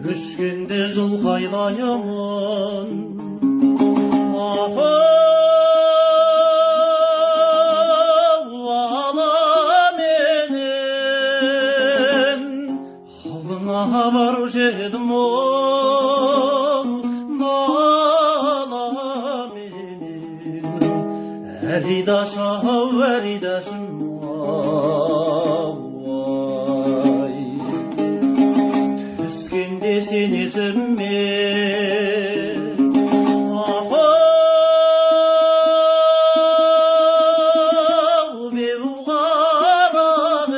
Көшкенде жылқайлаймын, ахау, аламенен, алдыңа барушы едім оу, даламенен. Әридаш ау, әридашым ау, ай. Түскенде сен есіме, ахау, беу қарағым,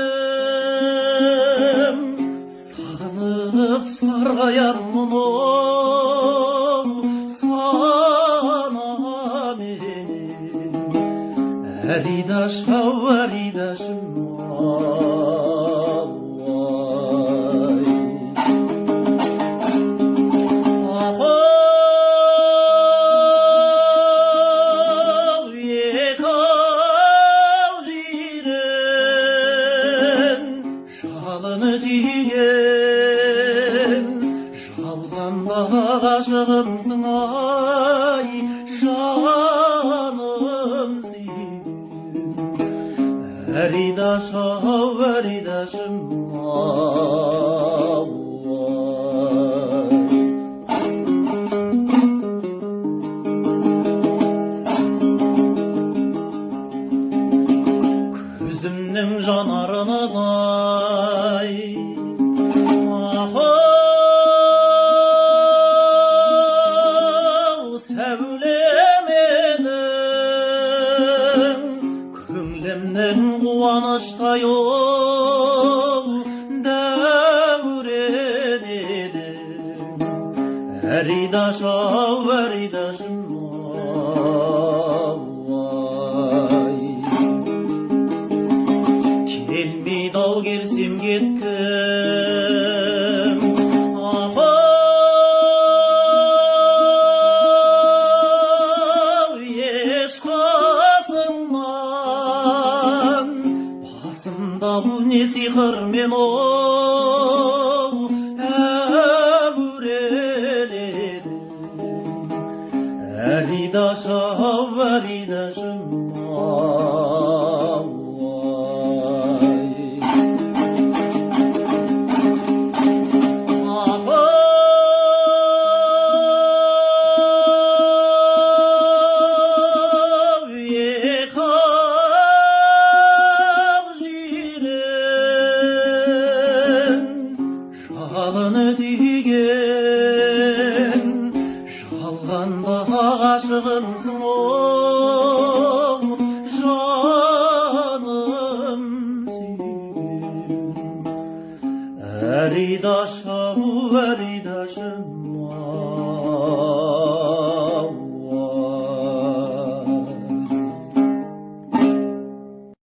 сағынып сарғаярмын оу, санаменен. Әридаш ау, әридашым ау, ай. Ахау, екі ау жирен, жалыны тиген, жалғанда ғашығымсың ай, жаным сен. Әридаш ау, әридашым ау, ай. Көзімнің жанарындай, ахау, сәулем едің, көңілімнің қуаныштай ол дәурен едің. Әридаш ау, әридашым ау, ай. Келмейді ау, келсем кеткім, ахау, еш қасыңнан. Басымда бұл не сиқырмен оу, әуреледің. Әридаш ау, әридашым ау, ай. Ахау, екі ау жирен, жалыны тиген, жалғанда ғашығымсың оу, жаным сен. Әридаш ау, әридашым ау.